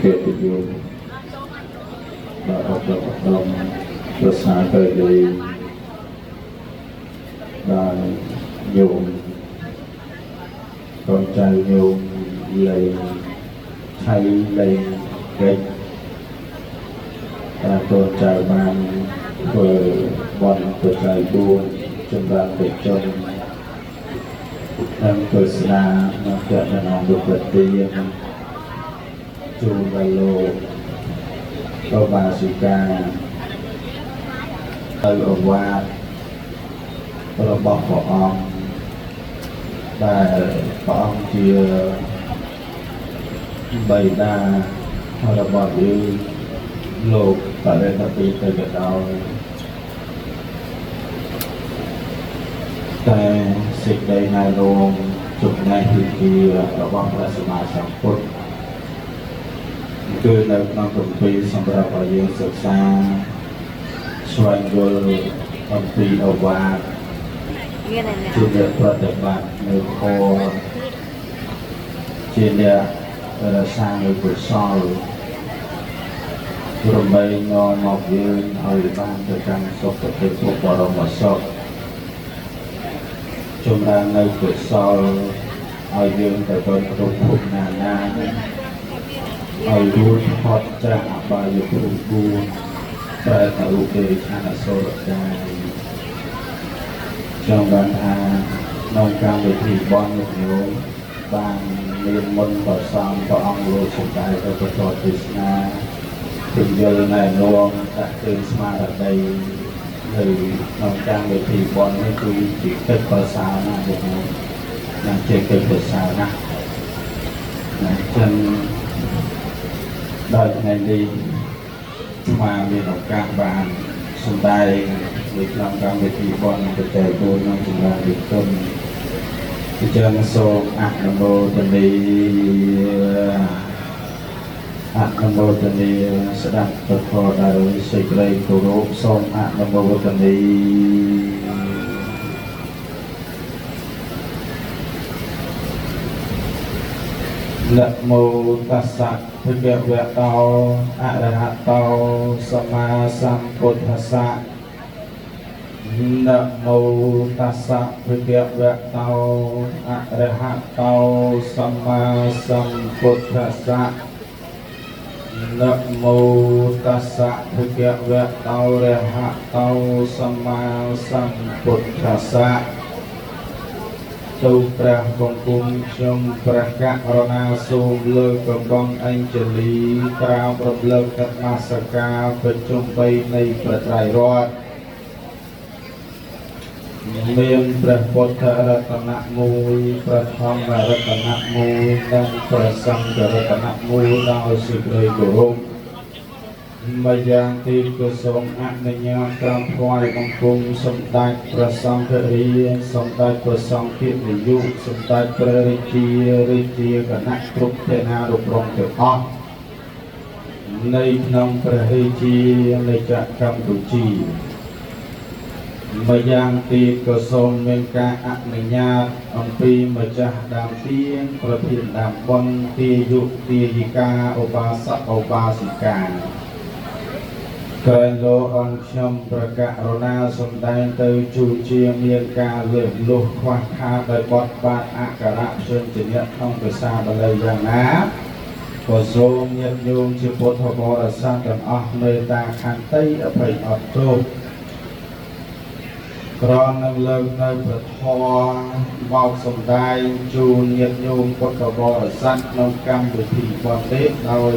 កិត្តិយសដល់អត់ដល់ឧត្តមប្រសាទៅលីដល់ញោមកូនចៅញោមលេងឆៃលេងកិច្ចតែកូនចៅបានធ្វើបន់បច្ច័យ4ចម្រើនបច្ចុប្បន្ននិងទស្សនានិងកណនលោកប្រទានជូនដល់លោកឧបាសិកាទៅអវាទរបស់ព្រះអង្គដែលព្រះអង្គជាបិតារបស់យើងលោកបរិណិទៅក៏ដោយតែសេចក្តីណែនាំចំណេះវិជ្ជារបស់ព្រះសម្មាសម្ពុទ្ធគឺនៅក្នុងគម្ពីរសម្រាប់ឲ្យយើងសិក្សាស្វែងយល់អំពីអវាទ មានតែ ជាអ្នកប្រតិបត្តិនៅខជាអ្នករក្សានៅកុសលរមែងនាំមកយើងឲ្យបានទៅកាន់សុគតិភពបរមសុខចម្រើននៅកុសលឲ្យយើងទៅដល់គ្រប់ភពណានាឲ្យរួចផុតចាកអបាយភូមិ4ប្រែតរូបទេឆានអសុរកាយចង់បានថាក្នុងកម្មវិធីបន់លោកញោមបានមានមុនប្រសំព្រះអង្គលោកសំដែងទៅបន្តទេសនាពន្យល់ណែនាំតាក់ទងស្មារតីនៅក្នុងកម្មវិធីបន់នេះគឺជាកិច្ចប្រសើរណាស់លោកញោមនិងជាកិច្ចប្រសើរណាស់ណាចឹងដល់ថ្ងៃនេះស្មាមានឱកាសបានសំដែងនៅក្នុងកម្មវិធីបន់បច្ច័យ4ក្នុងចម្រើនវិគុណអញ្ចឹងសូមអនុមោទនាអនុមោទនាស្ដាប់ពធដោយសេចក្តីគោរពសូមអនុមោទនានមោតស្សៈភគវៈតោអរហតោសម្មាសម្ពុទ្ធស្សៈនមោតស្សៈភគវៈតោអរហតោសម្មាសម្ពុទ្ធស្សៈនមោតស្សៈភគវៈតោរហតោសម្មាសម្ពុទ្ធស្សៈទូព្រះបង្គំខ្ញុំព្រះករុណាសូមលើកកំបងអញ្ជលីក្រាបរំលឹកនមស្ការប្រជុំ3នៃព្រះត្រៃរតន៍មានព្រះពុទ្ធរតនៈមួយព្រះធម្មរតនៈមួយនិងព្រះសង្ឃរតនៈមួយដោយសេចក្តីគោរពម្យ៉ាងទៀតក៏សូមអនុញ្ញាតក្រាបថ្វាយបង្គំសម្ដេចព្រះសង្ឃរាជសម្ដេចព្រះសង្ឃនាយកសម្ដេចព្រះរាជារាជាគណៈគ្រប់សេនារូបរងទាំងអស់នៃក្នុងព្រះរាជាណាចក្រកម្ពុជាម្យ៉ាងទៀតក៏សូមមានការអនុញ្ញាតអំពីម្ចាស់ដើមទានប្រធានដើមបុណ្យទាយុទាយិកាឧបាសកឧបាសិកាក្រែងលោអង្គខ្ញុំប្រកាសរណាសំដែងទៅជួជាមានការលើកលុះខ្វះខាតដោយបត់បាតអក្ខរៈព្យញ្ជនៈក្នុងភាសាបាលីយ៉ាងណាក៏សូមញាតិញោមជាពុទ្ធបរិស័ទទាំងអស់មេត្តាខន្តីអភ័យអត់ទោសក្រននឹងលើកនៅព្រះធម៌មកសំដែងជូនញាតិញោមពុទ្ធបរិស័ទក្នុងកម្មវិធីបុណ្យនេះដោយ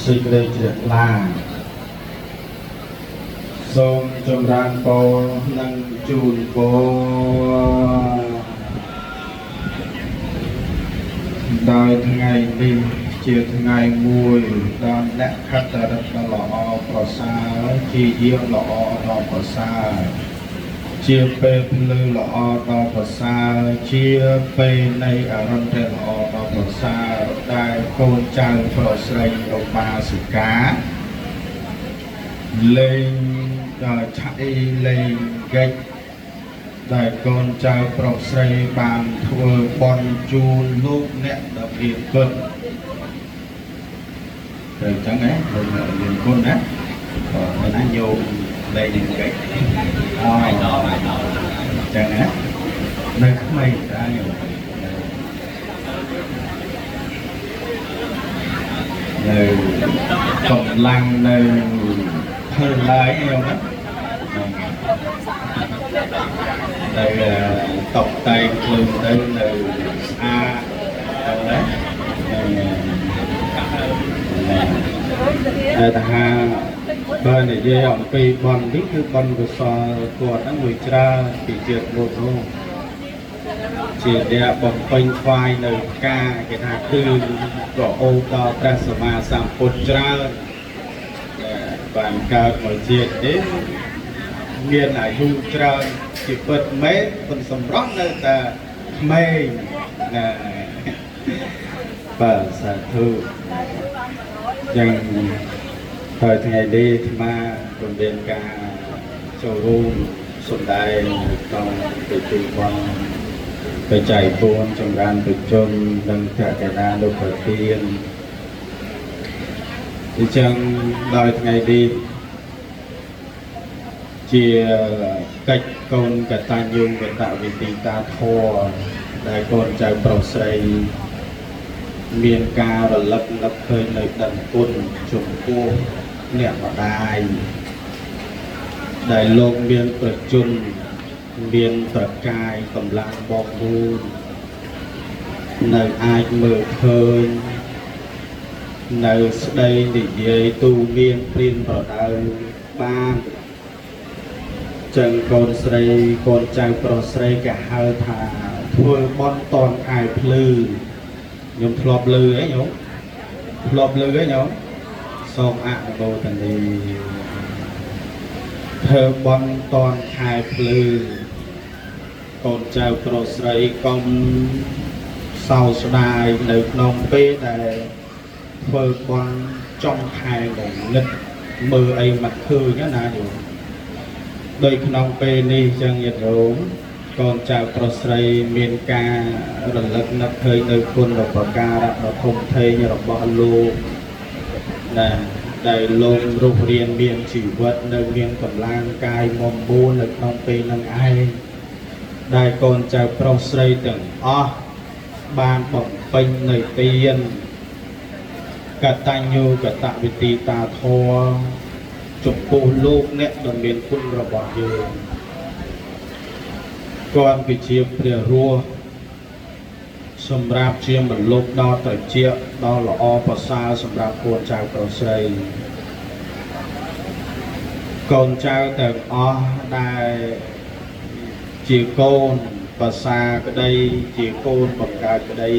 សេចក្តីជ្រះថ្លាសូមចម្រើនពរនិងជូនពរដោយថ្ងៃនេះជាថ្ងៃមួយដល់អ្នកខត្តរិទ្ធដ៏ល្អប្រសើរជាយាមល្អដ៏ប្រសើរជាពេលភ្លឺល្អដ៏ប្រសើរជាពេលនៃអរុណដែលល្អដ៏ប្រសើរដែលកូនចៅប្រុសស្រីឧបាសិកាលេងដល់ឆៃលេងកិច្ចដែលកូនចៅប្រុសស្រីបានធ្វើបុណ្យជូនលោកអ្នកដ៏មានគុណ ទៅអញ្ចឹងណាលោកអ្នកមានគុណណាបាទណាញោមលេងនឹងកិច្ចអញ្ចឹងណានៅក្មេងតាញោមនៅកម្លាំងនៅធ្វើឡើយញោមណានៅតបតែងខ្លួនទៅនៅស្អាតទៅណាតែថាបើនិយាយអំពីបននេះគឺបនកុសលគាត់ហ្នឹងមួយច្រើនពីជាតិមុននោះជាអ្នកបំពេញថ្វាយនៅផ្កាគេថាគឺក៏អូបដល់ព្រះសម្មាសម្ពុទ្ធច្រើនបានកើតមកជាតិនេះមានអាយុច្រើនជាពិតមែនប៉ុន្តែសម្រស់នៅតែក្មេងណាបាទសាធុយ៉ាងហើយថ្ងៃនេះអាត្មាក៏មានការចូលរួមសម្ដែងក្នុងពិធីបុណ្យបច្ច័យ4ចម្រើនប្រជុំនិងកកណានុប្រទានអញ្ចឹងដោយថ្ងៃនេះជាកិច្ចកូនកតញ្ញូកតវិធីតាធម៌ដែលកូនចៅប្រុសស្រីមានការរលឹកនឹកឃើញនៅដឹងគុណចំពោះអ្នកម្ដាយដែលលោកមានប្រជញ្ញមានប្រកាយកម្លាំងបងមូលនៅអាចមើលឃើញនៅស្ដីនិយាយទូមានព្រានប្រដៅបានចឹងកូនស្រីកូនចៅប្រុសស្រីគេហៅថាធ្វើបន់តនខែភ្លឺខ្ញុំធ្លាប់លឺអីញោមធ្លាប់លឺអីញោមសូមអនុមោទនាធ្វើបន់តនខែភ្លឺកូនចៅប្រុសស្រីកុំសោកស្ដាយនៅក្នុងពេលដែលធ្វើបន់ចុងខែងងឹតមើលអីមិនឃើញណាញោមដោយក្នុងពេលនេះចឹងញាតិញោមកូនចៅប្រុសស្រីមានការរលឹកនឹកឃើញនៅគុណឧបការៈដ៏ធំធេងរបស់លោកណាដែលលោករស់រានមានជីវិតនៅមានកម្លាំងកាយមុំមូលនៅក្នុងពេលនឹងឯងដែលកូនចៅប្រុសស្រីទាំងអស់បានបំពេញនៅទានកតញ្ញូកតវិធីតាធម៌ចំពោះលោកអ្នកដ៏មានគុណរបស់យើងគាត់គឺជាព្រះរស់សម្រាប់ជាមលុបដល់ត្រជាដល់ល្អប្រសើរសម្រាប់កូនចៅប្រុសស្រីកូនចៅទាំងអស់ដែលជាកូនប្រសាក្តីជាកូនបង្កើតក្តី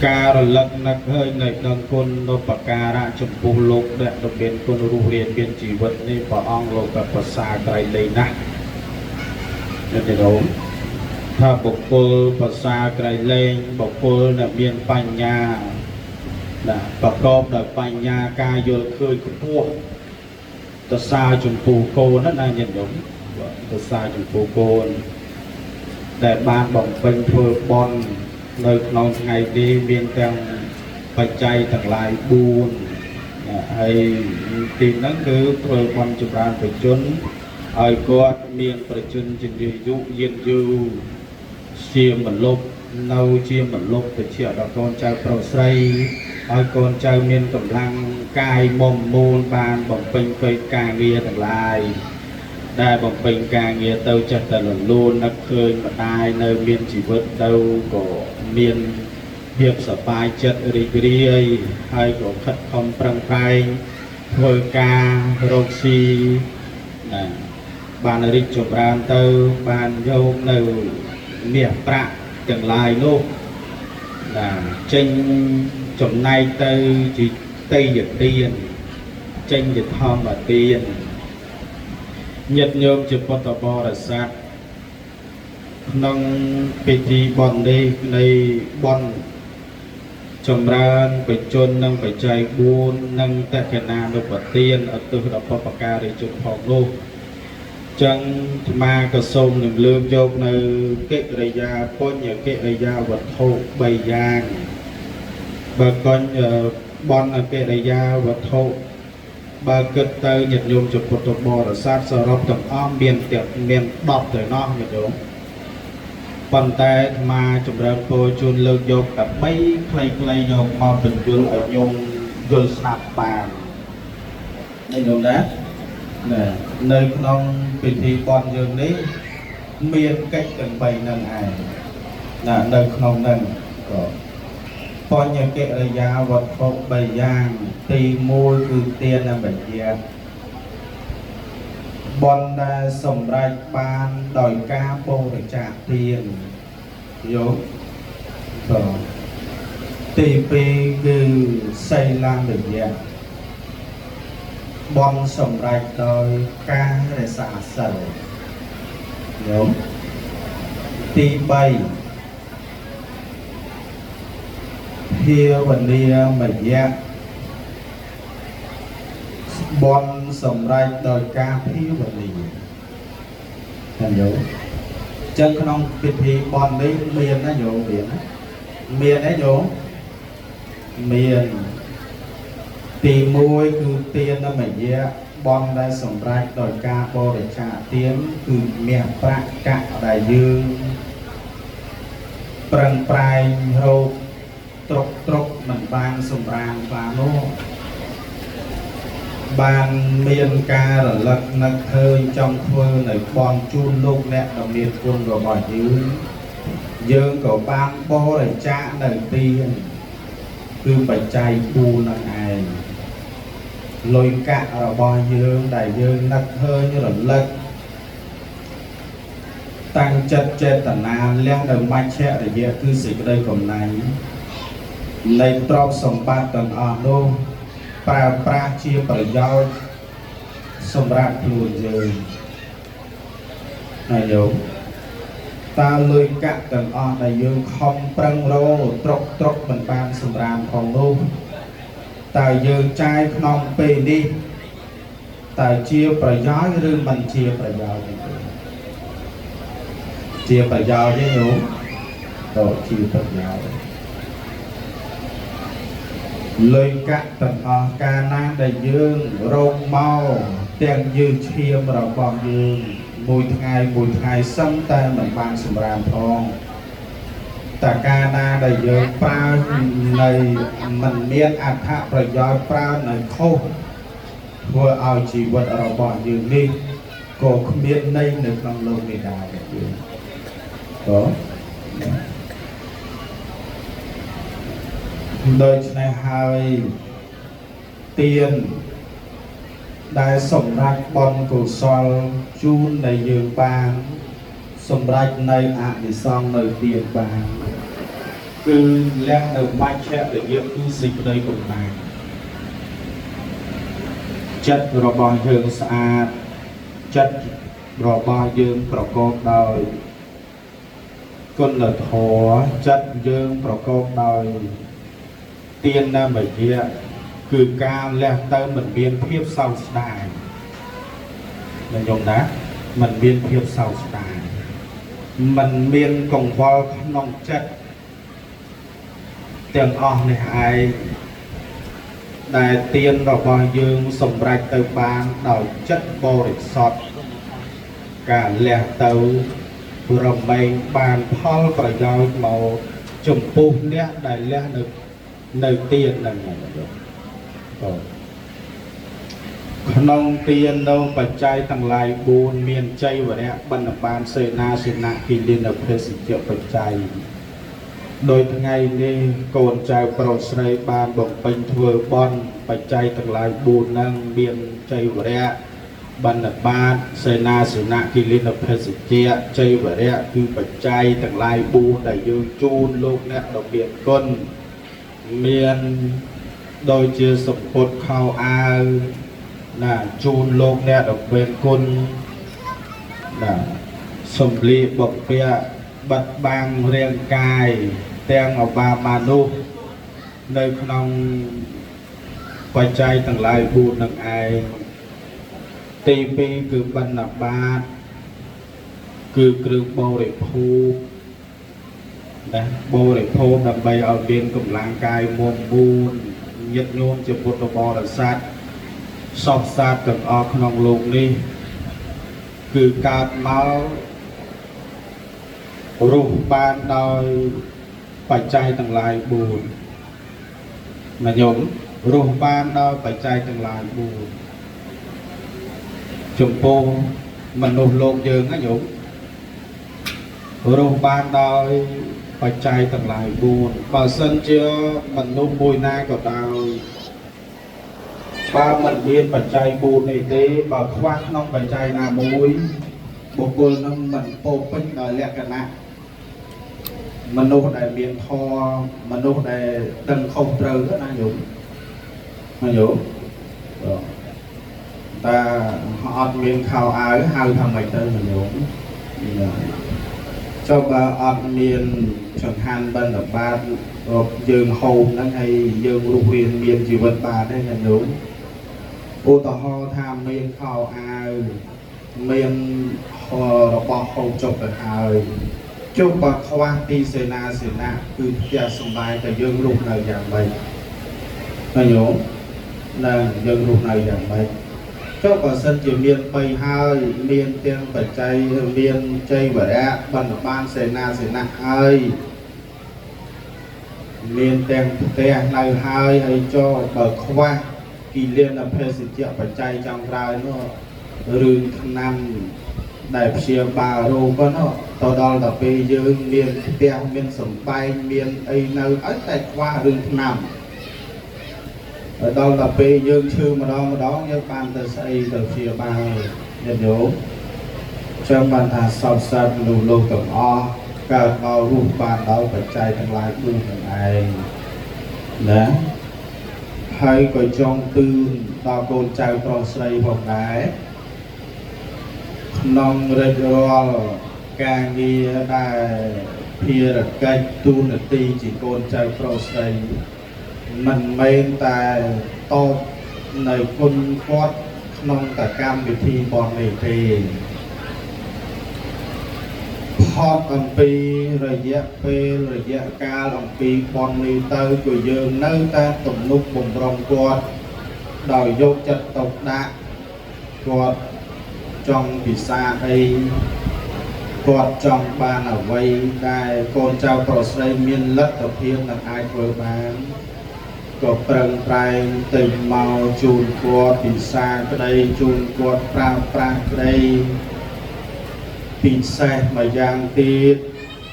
ការរលឹកនឹកឃើញនៃដឹងគុណឧបការៈចំពោះលោកអ្នកដ៏មានគុណរស់រានមានជីវិតនេះព្រះអង្គលោកក៏ប្រសាក្រៃលែងណាស់ញាតិញោមថាបុគ្គលប្រសាក្រៃលែងបុគ្គលដែលមានបញ្ញាណាប្រកបដោយបញ្ញាការយល់ឃើញខ្ពស់ទៅសារចំពោះកូនណាញាតិញោមទៅសារចំពោះកូនដែលបានបំពេញធ្វើបុណ្យនៅក្នុងថ្ងៃនេះមានទាំងបច្ច័យទាំងឡាយ4ហើយទីហ្នឹងគឺធ្វើបុណ្យចម្រើនប្រជជនឲ្យគាត់មានប្រជជនជាអាយុយានយូរជាមលុបនៅជាមលុបទៅជាដល់កូនចៅប្រុសស្រីឲ្យកូនចៅមានកម្លាំងកាយមុំមូលបានបំពេញកិច្ចការងារទាំងឡាយដែលបំពេញការងារទៅចេះតែលលូននឹកឃើញម្ដាយនៅមានជីវិតទៅក៏មានភាពសប្បាយចិត្តរីករាយហើយក៏ខិតខំប្រឹងប្រែងធ្វើការរកស៊ីណាបានរីកចម្រើនទៅបានយកនៅមាសប្រាក់ទាំងឡាយនោះណាចេញចំណែកទៅជាទេយទានចេញជាធម្មទានញាតិញោមជាពុទ្ធបរិស័ទក្នុងពិធីបុណ្យនេះនៃបុណ្យចម្រើនបច្ចុប្បន្ននិងបច្ច័យ4និងតក្កណានុបទានឧទ្ទិសដល់បុព្វការីជនផងនោះចឹងអាត្មាក៏សូមនឹងលើកយកនៅកិរិយាបញ្ញកិរិយាវត្ថុ3យ៉ាង បើកញបនអកិរិយាវត្ថុបើគិតទៅញាតិញោមជាពុទ្ធបរិស័ទសរុបទាំងអស់មានទាំងមាន10ទៅណោះញាតិញោមប៉ុន្តែអាត្មាចម្រើនពរជូនលើកយកតែ3ខ្លីៗយកមកបញ្យល់ឲ្យញោមយល់ស្ដាប់បាននេះញោមណាណែនៅក្នុងពិធីបុណ្យយើងនេះមានកិច្ចទាំង3នឹងឯងណានៅក្នុងនឹងក៏បញ្ញកិរិយាវត្ថុ3យ៉ាងទី1គឺទានមយៈបុណ្យដែលសម្រេចបានដោយការបរិច្ចាគទានយកបាទទី2គឺសីលាមយៈបុណ្យសម្រេចដោយការរក្សាសីលញោមទី3ភាវនាមយៈបុណ្យសម្រេចដោយការភាវនាឃើញយោចឹងក្នុងពិធីបុណ្យនេះមានណាយោមានណាមានទេយោមានទី1គឺទានមយៈបុណ្យដែលសម្រេចដោយការបរិច្ចាគទានគឺមាសប្រាក់កាក់ដែលយើងប្រឹងប្រែងរកត្រុកត្រុកមិនបានសម្រានបាននោះបានមានការរលឹកនឹកឃើញចង់ធ្វើនៅបុណ្យជូនលោកអ្នកដ៏មានគុណរបស់យើងយើងក៏បានបរិច្ចាគនៅទានគឺបច្ច័យ4នឹងឯងលុយកាក់របស់យើងដែលយើងនឹកឃើញរលឹកតាំងចិត្តចេតនាលះនៅមជ្ឈរយៈគឺសេចក្តីកំណាញ់នៃទ្រព្យសម្បត្តិទាំងអស់នោះប្រើប្រាស់ជាប្រយោជន៍សម្រាប់ខ្លួនយើងណាយោតើលុយកាក់ទាំងអស់ដែលយើងខំប្រឹងរកត្រុកត្រុកមិនបានសម្រាមផងនោះតើយើងចាយក្នុងពេលនេះតើជាប្រយោជន៍ឬមិនជាប្រយោជន៍ទេជាប្រយោជន៍ទេញោមតើជាប្រយោជន៍លុយកាក់ទាំងអស់កាលណាដែលយើងរកមកទាំងយឺឈាមរបស់យើងមួយថ្ងៃមួយថ្ងៃសឹងតែមិនបានសម្រាមផងតែកាលណាដែលយើងប្រើនៅមិនមានអត្ថប្រយោជន៍ប្រើនៅខុសធ្វើឲ្យជីវិតរបស់យើងនេះក៏គ្មានន័យនៅក្នុងលោកនេះដែរយើងក៏ដូច្នេះហើយទានដែលសម្រេចបុណ្យកុសលជូននៃយើងបានសម្រេចនៅអនិសង្សនៅទានបានគឺលះនៅមជ្ឈរយៈគឺសេចក្តីកំណាញ់ចិត្តរបស់យើងស្អាតចិត្តរបស់យើងប្រកបដោយគុណធម៌ចិត្តយើងប្រកបដោយទានមយៈគឺការលះទៅមិនមានភាពសោកស្ដាយណាញោមណាមិនមានភាពសោកស្ដាយមិនមានកង្វល់ក្នុងចិត្តទាំងអស់នេះឯងដែលទានរបស់យើងសម្រេចទៅបានដោយចិត្តបរិសុទ្ធការលះទៅរមែងបានផលប្រយោជន៍មកចំពោះអ្នកដែលលះនៅទានហ្នឹងបាទក្នុងទាននៅបច្ច័យទាំងឡាយ4មានចៃវរៈបណ្ឌបានសេនាសេនៈគិលានភេសជ្ជបច្ច័យដោយថ្ងៃនេះកូនចៅប្រុសស្រីបានបំពេញធ្វើបុណ្យបច្ច័យទាំងឡាយ4ហ្នឹងមានចៃវរៈបណ្ឌបាតសេនាសេនៈគិលានភេសជ្ជៈចៃវរៈគឺបច្ច័យទាំងឡាយ4ដែលយើងជូនលោកអ្នកដ៏មានគុណមានដូចជាសម្ពុតខោអាវណាជូនលោកអ្នកដ៏មានគុណណាសម្លៀកបំពាក់បិទបាំងរាងកាយទាំងអបាមានុនៅក្នុងបច្ច័យទាំងឡាយ4នឹងឯងទី2គឺបណ្ឌបាតគឺគ្រឿងបរិភោគ ណាបរិភោគដើម្បីឲ្យមានកម្លាំងកាយមុំមូនញាតិញោមជាពុទ្ធបរិស័ទសពសត្វទាំងអស់ក្នុងលោកនេះគឺកើតមករស់បានដោយបច្ច័យទាំងឡាយ4ណាញោមរស់បានដោយបច្ច័យទាំងឡាយ4ចំពោះមនុស្សលោកយើងណាញោមរស់បានដោយបច្ច័យទាំងឡាយ4បើសិនជាមនុស្សមួយណាក៏ដោយបើមិនមានបច្ច័យ4នេះទេបើខ្វះក្នុងបច្ច័យណាមួយបុគ្គលនឹងមិនពោពេញដោយលក្ខណៈមនុស្សដែលមានធម៌មនុស្សដែលដឹងខុសត្រូវណាញោមណាញោមតាអត់មានខោអាវហៅថាម៉េចទៅណាញោមចុះបើអត់មានចង្ហាន់បិណ្ឌបាតយើងហូបហ្នឹងហើយយើងរស់រានមានជីវិតបានទេណាញោមឧទាហរណ៍ថាមានខោអាវមានរបស់ហូបចុកទៅហើយចុះបើខ្វះទីសេនាសេនៈគឺផ្ទះសម្បែងតែយើងរស់នៅយ៉ាងម៉េចណាញោមនឹងយើងរស់នៅយ៉ាងម៉េចចុះបើសិនជាមាន3ហើយមានទាំងបច្ច័យមានជ័យវរៈបណ្ឌបានសេនាសេនៈហើយមានទាំងផ្ទះនៅហើយហើយចុះបើខ្វះគិលានភេសជ្ជៈបច្ច័យចុងក្រោយនោះរឿងឆ្នាំដែលព្យាបាលរោគនោះទៅដល់តែពេលយើងមានផ្ទះមានសម្បែងមានអីនៅឲ្យតែខ្វះរឿងឆ្នាំហើយដល់តែពេលយើងឈឺម្ដងម្ដងយើងបានទៅស្អីទៅព្យាបាលញាតិញោមចឹងបានថាសពសត្វមនុស្សលោកទាំងអស់កើតមករស់បានដោយបច្ច័យទាំងឡាយ4នឹងឯងណាហើយក៏ចង់ទឿនដល់កូនចៅប្រុសស្រីផងដែរក្នុងរិចរាល់ការងារដែលភារកិច្ចទូនាទីជាកូនចៅប្រុសស្រីមិនមែនតែតបនៅគុណគាត់ក្នុងតកម្មវិធីបុណ្យនេះទេផុតអំពីរយៈពេលរយៈកាលអំពីបុណ្យនេះទៅក៏យើងនៅតែទំនុកបំរុងគាត់ដោយយកចិត្តទុកដាក់គាត់ចង់ពិសាអីគាត់ចង់បានអ្វីដែលកូនចៅប្រុសស្រីមានលទ្ធភាពនឹងអាចធ្វើបានក៏ប្រឹងប្រែងទិញមកជូនគាត់ពិសាក្តីជូនគាត់ប្រើប្រាស់ក្តីពិសេសម្យ៉ាងទៀត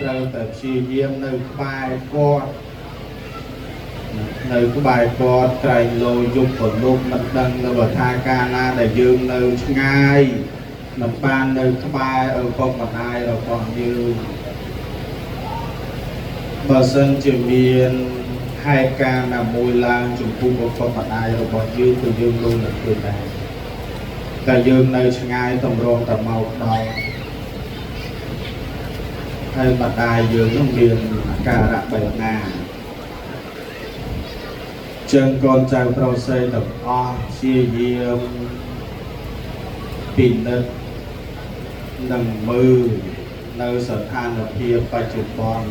ត្រូវតែព្យាយាមនៅក្បែរគាត់នៅក្បែរគាត់ក្រែងលោយប់ប្រលប់មិនដឹងនៅថាកាលណាដែលយើងនៅឆ្ងាយមិនបាននៅក្បែរឪពុកម្ដាយរបស់យើងបើសិនជាមានហេតុការណ៍ណាមួយឡើងចំពោះឪពុកម្ដាយរបស់យើងក៏យើងលងនឹងឃើញដែរតែយើងនៅឆ្ងាយតម្រង់តែមកដល់ហើយម្ដាយយើងនោះមានអាការៈបែបណាចឹងកូនចៅប្រុសស្រីទាំងអស់ព្យាយាមពិនិត្យនិងមើលនៅស្ថានភាពបច្ចុប្បន្ន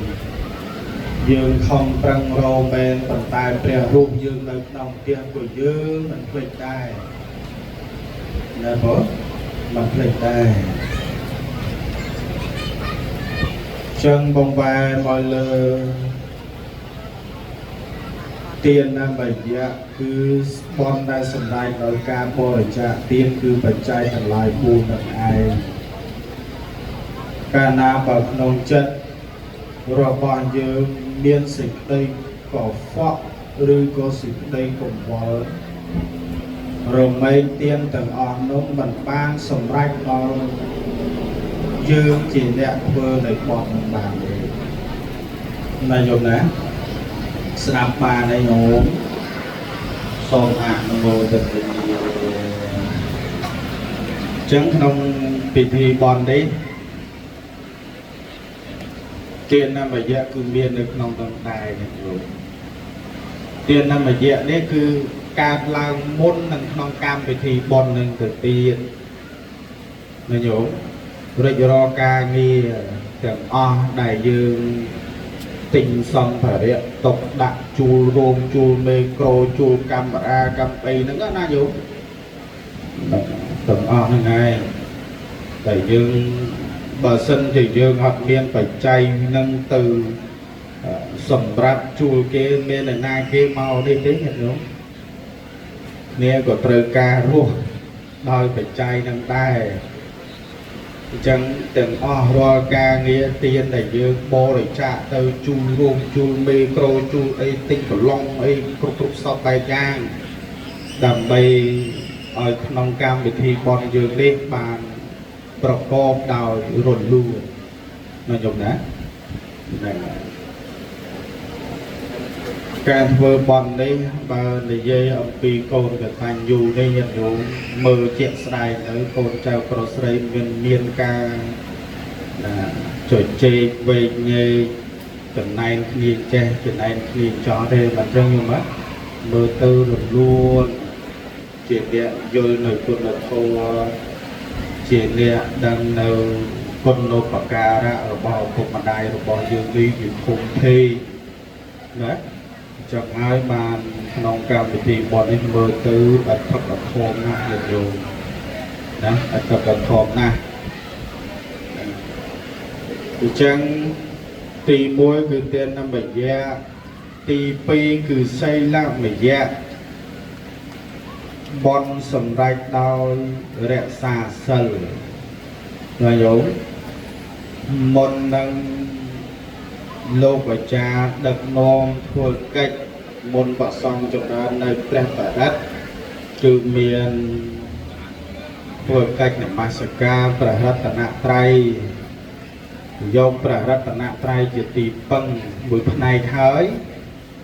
យើងខំប្រឹងរមែនប៉ុន្តែព្រះរូបយើងនៅក្នុងផ្ទះក៏យើងមិនភ្លេចដែរណាបងមិនភ្លេចដែរចឹងបងវ៉ែមកលើទានមយៈគឺបុណ្យដែលសម្រេចដោយការបរិច្ចាគទានគឺបច្ច័យទាំងឡាយ4នឹងឯងកាលណាបើក្នុងចិត្តរបស់យើងមានសេចក្តីកខ្វក់ឬក៏សេចក្តីកង្វល់រមែងទានទាំងអស់នោះមិនបានសម្រេចដល់យើងជាអ្នកធ្វើនៃបុណ្យនឹងបានទេណាញោមណាស្ដាប់បានហើយញោមសូមអនុមោទនាចឹងក្នុងពិធីបុណ្យនេះទានមយៈគឺមាននៅក្នុងដងដែរញាតិញោមទានមយៈនេះគឺកើតឡើងមុននឹងក្នុងកម្មវិធីបុណ្យនឹងទៅទៀតណាញោមរិចរកការងារទាំងអស់ដែលយើង ទិញសម្ភារៈតុកដាក់ជួលរោងជួលមេក្រូជួលកាមេរ៉ាកម្មអីហ្នឹងណាយោមទាំងអស់ហ្នឹងឯងតែយើងបើសិនជាយើងអត់មានបច្ច័យនឹងទៅសម្រាប់ជួលគេមានអ្នកណាគេមកនេះទេញាតិញោមគ្នាក៏ត្រូវការរស់ដោយបច្ច័យនឹងដែរអញ្ចឹងទាំងអស់រាល់ការងារទានដែលយើងបរិច្ចាគទៅជួលរោងជួលមេក្រូជួលអីទិញប្រឡងអីគ្រប់គ្រប់សពបែបយ៉ាងដើម្បីឲ្យក្នុងកម្មវិធីបុណ្យយើងនេះបានប្រកបដោយរលូនណាញោមណាហ្នឹងហើយការធ្វើបុណ្យនេះបើនិយាយអំពីកូនកតញ្ញូនេះញាតិញោមមើលជាក់ស្ដែងទៅកូនចៅប្រុសស្រីមានការណាជជែកវែកញែកចំណែនគ្នាចេះចំណែនគ្នាចោះទេមិនចឹងញោមមើលទៅរលូនជាអ្នកយល់នៅគុណធម៌ជាអ្នកដឹងនៅគុណូបការៈរបស់ឪពុកម្ដាយរបស់យើងនេះវាធំធេងណាចឹងហើយបានក្នុងកម្មវិធីបុណ្យនេះមើលទៅអធិកអធមណាស់ញាតិញោមណាអធិកអធមណាស់អញ្ចឹងទី1គឺទានមយៈទី2គឺសីលមយៈបុណ្យសម្រេចដោយរក្សាសិលណាញោមមុននឹងលោកអាចារ្យដឹកនាំធ្វើកិច្ចមុនប្រសង់ចម្រើននៅព្រះបរិត្តគឺមានធ្វើកិច្ចនមស្ការព្រះរតនត្រ័យយកព្រះរតនត្រ័យជាទីពឹងមួយផ្នែកហើយ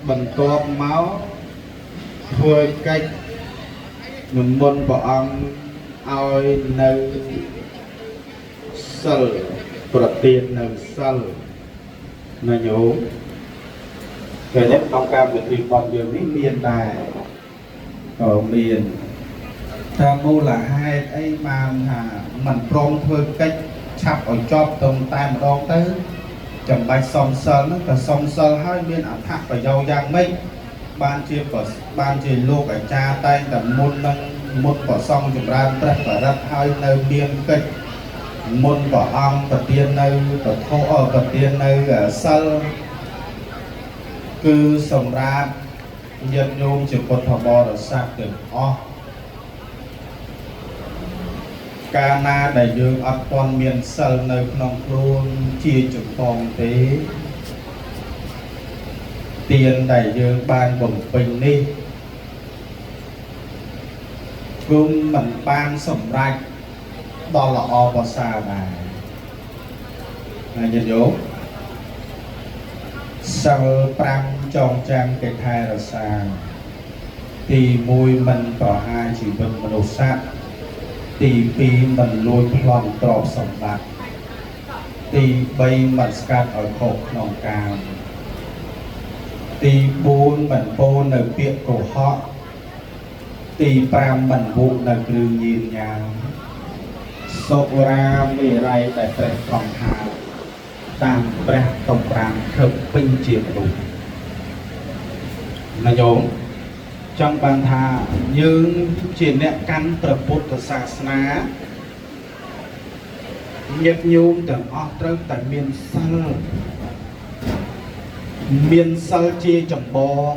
បន្ទាប់មកធ្វើកិច្ចនិមន្តព្រះអង្គឲ្យនៅសិលប្រទាននៅសិលណាញោមតែនេះក្នុងកម្មវិធីបុណ្យយើងនេះមានដែរក៏មានតាមមូលហេតុអីបានថាមិនព្រមធ្វើកិច្ចឆាប់ឲ្យចប់ទៅតែម្ដងទៅចាំបាច់សុំសិលហ្នឹងតែសុំសិលហើយមានអត្ថប្រយោជន៍យ៉ាងម៉េចបានជាលោកអាចារ្យតែងតែមុននឹងមុនប្រសង់ចម្រើនព្រះបរិត្តហើយនៅមានកិច្ចមុនព្រះអង្គប្រទាននៅពធប្រទាននៅសិលគឺសម្រាប់ញាតិញោមជាពុទ្ធបរិស័ទទាំងអស់កាលណាដែលយើងអត់ទាន់មានសិលនៅក្នុងខ្លួនជាចម្បងទេទានដែលយើងបានបំពេញនេះគឺមិនបានសម្រេចដល់ល្អប្រសើរដែរណាញាតិញោមសិល5ចងចាំគេថែរក្សាទី1មិនប្រហារជីវិតមនុស្សសត្វទី2មិនលួចប្លន់ទ្រព្យសម្បត្តិទី3មិនស្កាត់ឲ្យខុសក្នុងកាមទី4មិនពោលនៅពាក្យកុហកទី5មិនវក់នៅគ្រឿងញៀនញ៉ាវសុរាមេរ័យដែលព្រះត្រង់ថាតាមព្រះតម្រាំខឹកពេញជាមនុស្សណាញោមចង់បានថាយើងជាអ្នកកាន់ព្រះពុទ្ធសាសនាញាតិញោមទាំងអស់ត្រូវតែមានសិលមានសិលជាចម្បង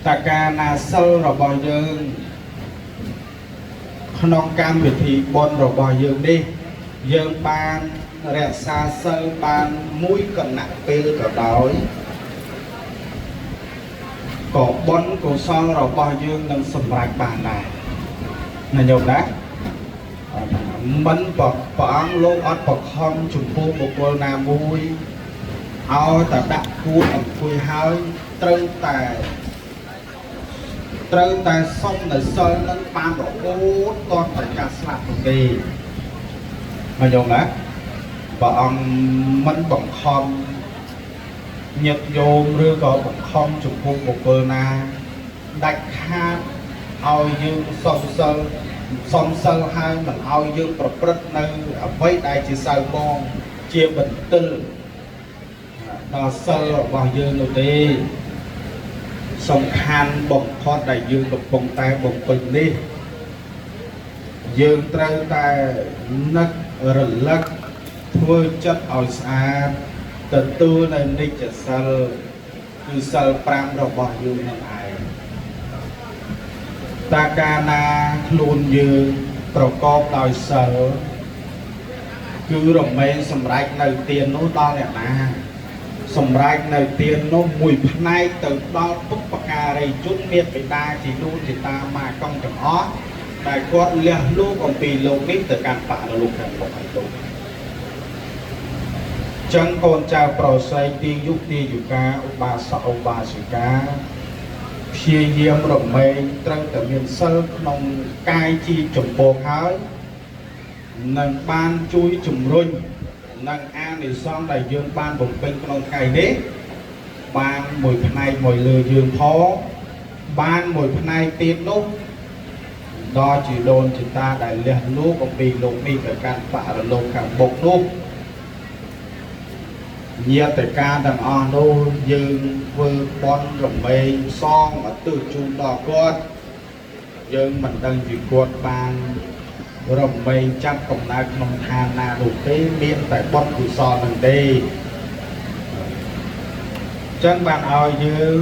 តើកាលណាសិលរបស់យើងក្នុងកម្មវិធីបុណ្យរបស់យើងនេះយើងបានរក្សាសិលបានមួយកណៈពេលក៏ដោយក៏បុណ្យកុសលរបស់យើងនឹងសម្រេចបានដែរណាញោមណាមិនព្រះអង្គលោកអត់បខំចំពោះបុគ្គលណាមួយឲ្យតែដាក់គួតអង្គុយហើយត្រូវតែសុំនៅសិលនឹងបានរហូតដល់តែការស្លាប់នោះទេណាញោមណាព្រះអង្គមិនបង្ខំញាតិញោមឬក៏បង្ខំចំពោះបុគ្គលណាដាច់ខាតឲ្យយើងសុំសិលសុំសិលហើយមិនឲ្យយើងប្រព្រឹត្តនៅអ្វីដែលជាសៅហ្មងជាបន្ទិល ដល់សិលរបស់យើងនោះទេសំខាន់បំផុតដែលយើងកំពុងតែបំពេញនេះយើងត្រូវតែនឹករលឹកធ្វើចិត្តឲ្យស្អាតទទួលនៅនិច្ចសិលគឺសិល5របស់យើងនឹងឯងតាកាលណាខ្លួនយើងប្រកបដោយសិលគឺរមែងសម្រេចនៅទាននោះដល់អ្នកណាសម្រេចនៅទាននោះមួយផ្នែកទៅដល់ពុព្វការីជនមានបិតាជីដូនជីតាម៉ាកង់ទាំងអស់ដែលគាត់លះលោកអំពីលោកនេះទៅកាន់បរលោកខាងមុខហើយលោកចឹងកូនចៅប្រុសស្រីទីយុទីយុកាឧបាសកឧបាសិកាព្យាយាមរមែងត្រូវតែមានសិលក្នុងកាយជាចម្ពោះហើយនឹងបានជួយជំរុញនិងអានិសង្សដែលយើងបានបំពេញក្នុងថ្ងៃនេះបានមួយផ្នែកមួយលើយើងផងបានមួយផ្នែកទៀតនោះដល់ជីដូនជីតាដែលលះលោកអំពីលោកនេះទៅកាន់បរលោកខាងមុខនោះញាតិការទាំងអស់នោះយើងធ្វើបុណ្យរមែងសងឧទ្ទិសជូនដល់គាត់យើងមិនដឹងជាគាត់បានរមែងចាប់កំណើតក្នុងឋានណានោះទេមានតែបុណ្យកុសលនឹងទេចឹងបានឲ្យយើង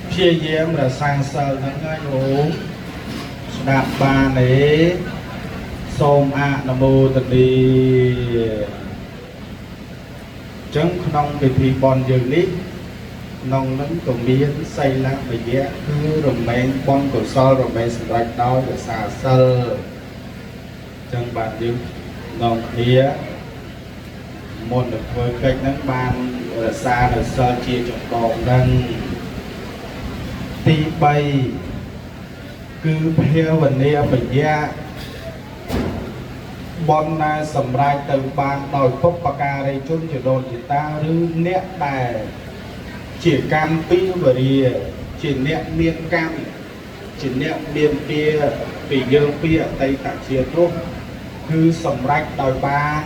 ព្យាយាមរក្សាសិលហ្នឹងហើយលោកស្ដាប់បានទេសូមអនុមោទនាចឹងក្នុងពិធីបុណ្យយើងនេះក្នុងនឹងក៏មានសីលមយៈគឺរមែងបុណ្យកុសលរមែងសម្រេចដោយរក្សាសិលចឹងបានយើងនាំគ្នាមុននឹងធ្វើកិច្ចហ្នឹងបានរក្សានៅសិលជាចង្កងហ្នឹងទី3គឺភាវនាមយៈបុណ្យណាសម្រេចទៅបានដោយពុព្វការីជនជាដូនជាតាឬអ្នកដែលជាកម្មពីវរាជាអ្នកមានកម្មជាអ្នកមានពីពីយើងពីអតីតជាតិនោះគឺសម្រេចដោយបាន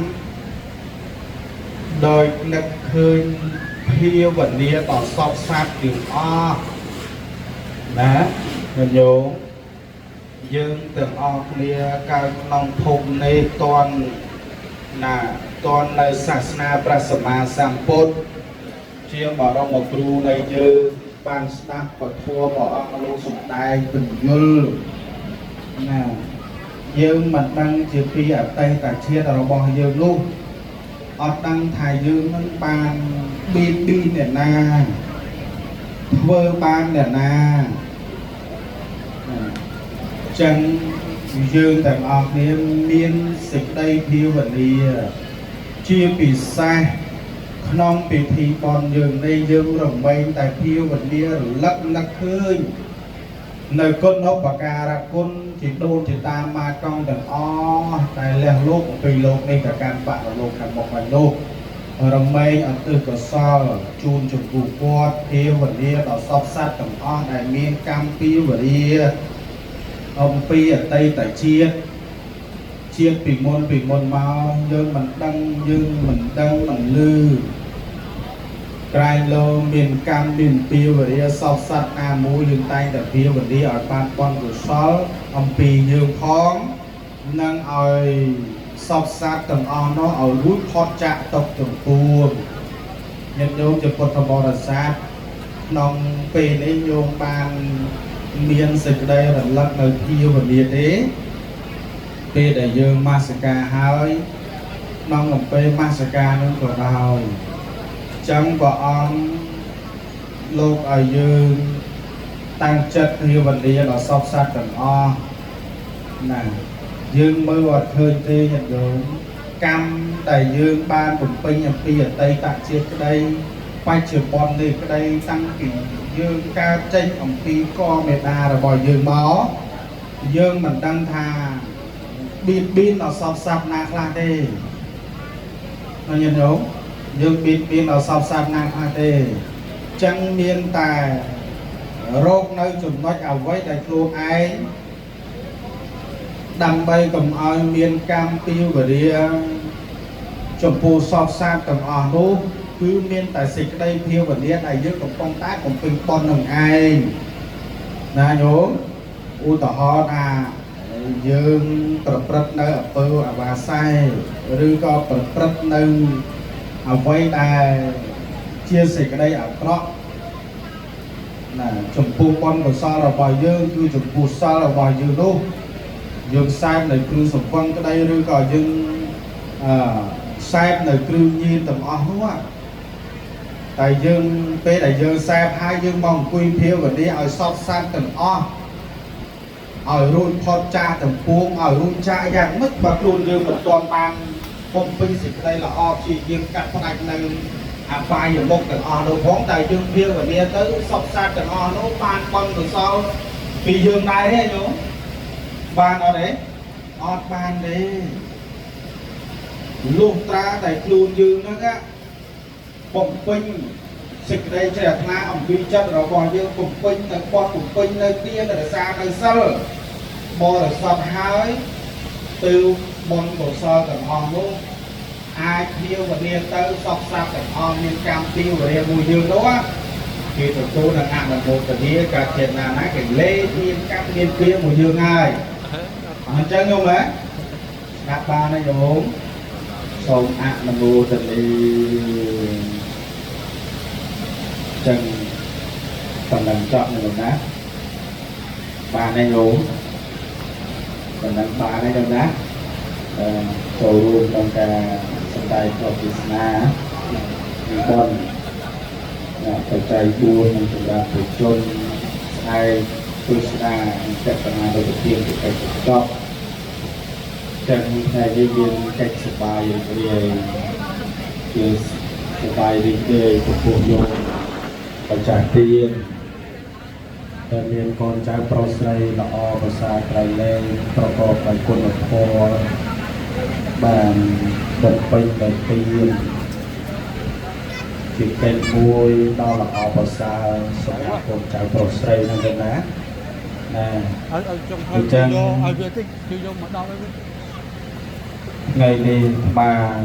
ដោយនឹកឃើញភាវនាដល់សពសត្វទាំងអស់ណាញាតិញោមយើងទាំងអស់គ្នាកើតក្នុងភពនេះតន់ណាតន់នៅសាសនាព្រះសម្មាសម្ពុទ្ធជាបរមគ្រូនៃយើងបានស្ដាប់ពធព្រះអង្គលោកសម្ដែងពន្យល់ណាយើងមិនដឹងជាពីអតីតជាតិរបស់យើងនោះអត់ដឹងថាយើងនឹងបានបៀតបៀនអ្នកណាធ្វើបានអ្នកណាចឹងយើងទាំងអស់គ្នាមានសេចក្តីភាវនាជាពិសេសក្នុងពិធីបុណ្យយើងនេះយើងរមែងតែភាវនារលឹកនឹកឃើញនៅគុណឧបការៈគុណជីដូនជីតាម៉ាកង់ទាំងអស់តែលះលោកអំពីលោកនេះទៅកាន់បរលោកខាងមុខហើយនោះរមែងឧទ្ទិសកុសលជូនចំពោះគាត់ភាវនាដល់សពសត្វទាំងអស់ដែលមានកម្មពីវរាអំពីអតីតជាតិជាតិពីមុនមកយើងមិនដឹងមិនលឺក្រែងលោមានកម្មមានពីវរាសពសត្វណាមួយយើងតែងតែភាវនាឲ្យបានបុណ្យកុសលអំពីយើងផងនិងឲ្យសពសត្វទាំងអស់នោះឲ្យរួចផុតចាកទុក្ខទាំងពួងញាតិញោមជាពុទ្ធបរិស័ទក្នុងពេលនេះញោមបានមានសេចក្តីរលឹកនៅភាវនាទេពេលដែលយើងមាសការហើយក្នុងអំពើមាសការនឹងក៏ដោយចឹងព្រះអង្គលោកឲ្យយើងតាំងចិត្តភាវនាដល់សពសត្វទាំងអស់ណាយើងមើលអត់ឃើញទេញាតិញោមកម្មដែលយើងបានបំពេញអំពីអតីតជាតិក្តីបច្ចុប្បន្ននេះក្តីតាំងពីយើងកើតចេញអំពីកមេដារបស់យើងមកយើងមិនដឹងថាបៀតបៀនដល់សពសត្វណាខ្លះទេញាតិញោមយើងបៀតបៀនដល់សពសត្វណាខ្លះទេចឹងមានតែរោគនៅចំណុចអ្វីដែលខ្លួនឯងដើម្បីកុំឲ្យមានកម្មពីវរាចំពោះសពសត្វទាំងអស់នោះ គឺមានតែសេចក្តីភាវនាដែលយើងកំពុងតែបំពេញបុណ្យនឹងឯងណាញោមឧទាហរណ៍ថាយើងប្រព្រឹត្តនៅអំពើអវាស័យឬក៏ប្រព្រឹត្តនៅអ្វីដែលជាសេចក្តីអាក្រក់ណាចំពោះបុណ្យកុសលរបស់យើងគឺចំពោះសិលរបស់យើងនោះយើងសែបនៅគ្រឿងសង្វឹងក្តីឬក៏យើងអឺសែបនៅគ្រឿងញៀនទាំងអស់នោះតែយើងពេលដែលយើងសែបហើយយើងមកអង្គុយភាវនាឲ្យសពសត្វទាំងអស់ឲ្យរួចផុតចាកទាំងពួងឲ្យរួចចាកយ៉ាងម៉េចបើខ្លួនយើងមិនទាន់បានបំពេញសេចក្តីល្អព្យាយាមកាត់ផ្ដាច់នៅអបាយមុខទាំងអស់នោះផងតែយើងភាវនាទៅសពសត្វទាំងអស់នោះបានបុណ្យកុសលពីយើងដែរទេញោមបានអត់ទេអត់បានទេលុះត្រាតែខ្លួនយើងហ្នឹងណាបំពេញសេចក្តីជ្រះថ្លាអំពីចិត្តរបស់យើងបំពេញនៅបត់បំពេញនៅទានរក្សានៅសិលបរិសុទ្ធហើយទើបបុណ្យកុសលទាំងអស់នោះអាចភាវនាទៅសពសត្វទាំងអស់មានកម្មពីវរាមួយយើងនោះគេទទួលនឹងអនុមោទនាការចេតនាណាគេលេមានកម្មមានព្រាមួយយើងហើយអញ្ចឹងញោមហ៎ស្ដាប់បានទេញោមសូមអនុមោទនាចឹងប៉ុណ្ណឹងចប់នៅណាបានទេញោមប៉ុណ្ណឹងបានទេញោមណាអឺចូលរួមក្នុងការសម្ដែងធម៌ទេសនាបុណ្យបច្ច័យ4នឹងសម្រាប់ប្រជាជនស្អែកទស្សនាតេកណាដូចជាកិច្ចចប់ចឹងថ្ងៃនេះមានកិច្ចសប្បាយរីករាយជាសប្បាយរីករាយចំពោះយោមម្ចាស់ទានដែលមានកូនចៅប្រុសស្រីល្អប្រសើរក្រៃលែងប្រកបដោយគុណធម៌បានបំពេញដោយទានជាកិច្ចមួយដ៏ល្អប្រសើរសម្រាប់កូនចៅប្រុសស្រីហ្នឹងទៅណាណា ឲ្យឲ្យចុងភៅយកឲ្យវាតិចគឺយកមកដល់ឲ្យវា ថ្ងៃនេះបាន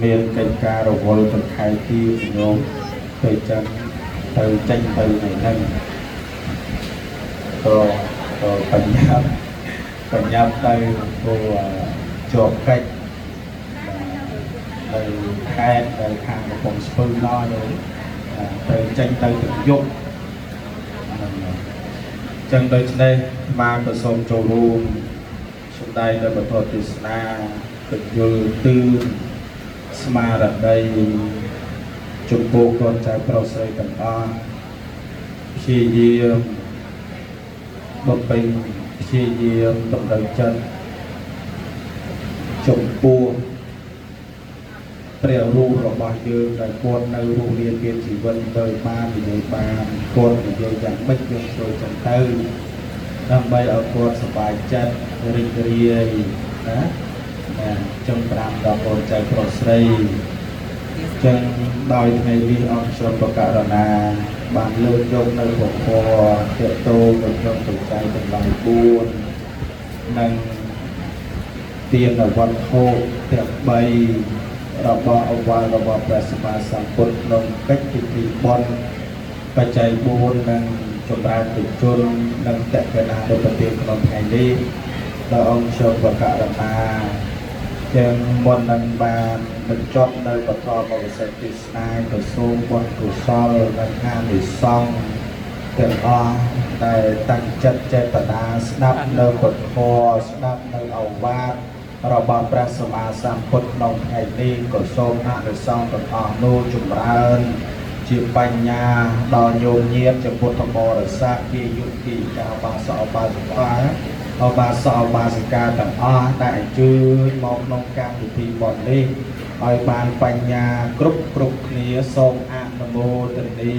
មានកិច្ចការរវល់ទៅខែទីញោមទៅចឹងទៅចេញទៅថ្ងៃហ្នឹងក៏ក៏បញ្ញាបញ្ញាទៅព្រោះជាប់កិច្ចនៅខេត្តនៅខាងកំពង់ស្ពឺណោះញោមទៅចេញទៅទាំងយប់ហ្នឹងចឹងដូច្នេះអាត្មាក៏សូមចូលរួមសម្ដែងនៅបទទេសនាពន្យល់ទឿនស្មារតីចំពោះកូនចៅប្រុសស្រីទាំងអស់ព្យាយាមបំពេញព្យាយាមតម្រូវចិត្តចំពោះព្រះរូបរបស់យើងដែលគាត់នៅរស់រានមានជីវិតទៅបាននិយាយបានគាត់និយាយយ៉ាងម៉េចយើងធ្វើចឹងទៅដើម្បីឲ្យគាត់សប្បាយចិត្តរីករាយណាណាចឹងប្រាំដល់កូនចៅប្រុសស្រីចឹងដោយថ្ងៃនេះអង្គខ្ញុំបកករណាបានលើកយកនៅពធតេតោនៅក្នុងបច្ច័យទាំងឡាយ4និងទានវត្ថុទាំង3របស់អវាទរបស់ព្រះសម្មាសម្ពុទ្ធក្នុងកិច្ចពិធីបុណ្យបច្ច័យ4និងចម្រើនតិជននិងតេកណានុប្រទានក្នុងថ្ងៃនេះដល់អង្គខ្ញុំបកករណាចឹងមុននឹងបានបញ្ចប់នៅបឋមវិសេសទេសនាក៏សូមបុណ្យកុសលនិងអានិសង្សទាំងអស់ដែលតាំងចិត្តចេតនាស្ដាប់នៅពធស្ដាប់នៅអវាទរបស់ព្រះសម្មាសម្ពុទ្ធក្នុងថ្ងៃនេះក៏សូមអនុសង្សទាំងអស់នោះចម្រើនជាបញ្ញាដល់ញោមញាតជាពុទ្ធបរិស័ទជាយុគិកាបាសអបាសិកាអបាសអបាសិកាទាំងអស់ដែលអញ្ជើញមកក្នុងកម្មវិធីបុណ្យនេះឲ្យបានបញ្ញាគ្រប់គ្រប់គ្នាសូមអនុមោទនា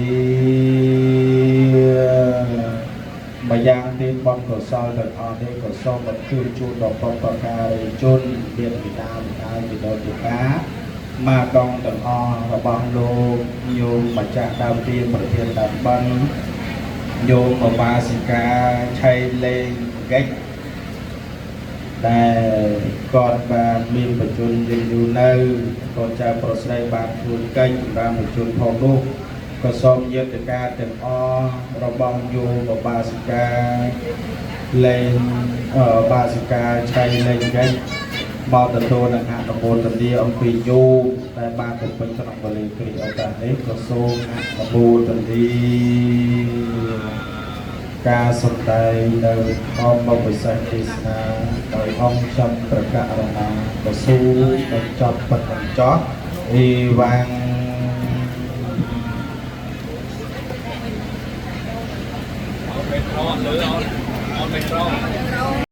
ម្យ៉ាងទៀតបុណ្យកុសលទាំងអស់នេះក៏សូមបញ្ជូនជូនដល់បុព្វការីជនមានបិតាម្ដាយបិតាជាកាមកកងទាំងអស់របស់លោកញោមម្ចាស់ដើមទានប្រធានដើមបិណ្ឌញោមអបាសិកាឆៃលេងកិច្ច ដែលគាត់បានមានបញ្ជនយឺនយូរនៅកូនចៅប្រុសស្រីបានធ្វើកិច្ចសម្រាប់បញ្ជនផងនោះក៏សូមញាតិការទាំងអស់របស់យោមបាសិកាលេងអឺបាសិកាឆៃលេងកិច្ចមកទទួលនឹងអនុមោទនាអំពីយោមដែលបានបំពេញក្នុងវេលាគ្រាឱកាសនេះក៏សូមអនុមោទនា ការសម្ដែងនៅធម្មវិសេសទេសនាដោយអង្គខ្ញុំប្រកាសរណាក៏សូមបញ្ចប់ប៉ុណ្ណឹងចោះអេវ៉ាំង Metro, lưỡi on, on metro.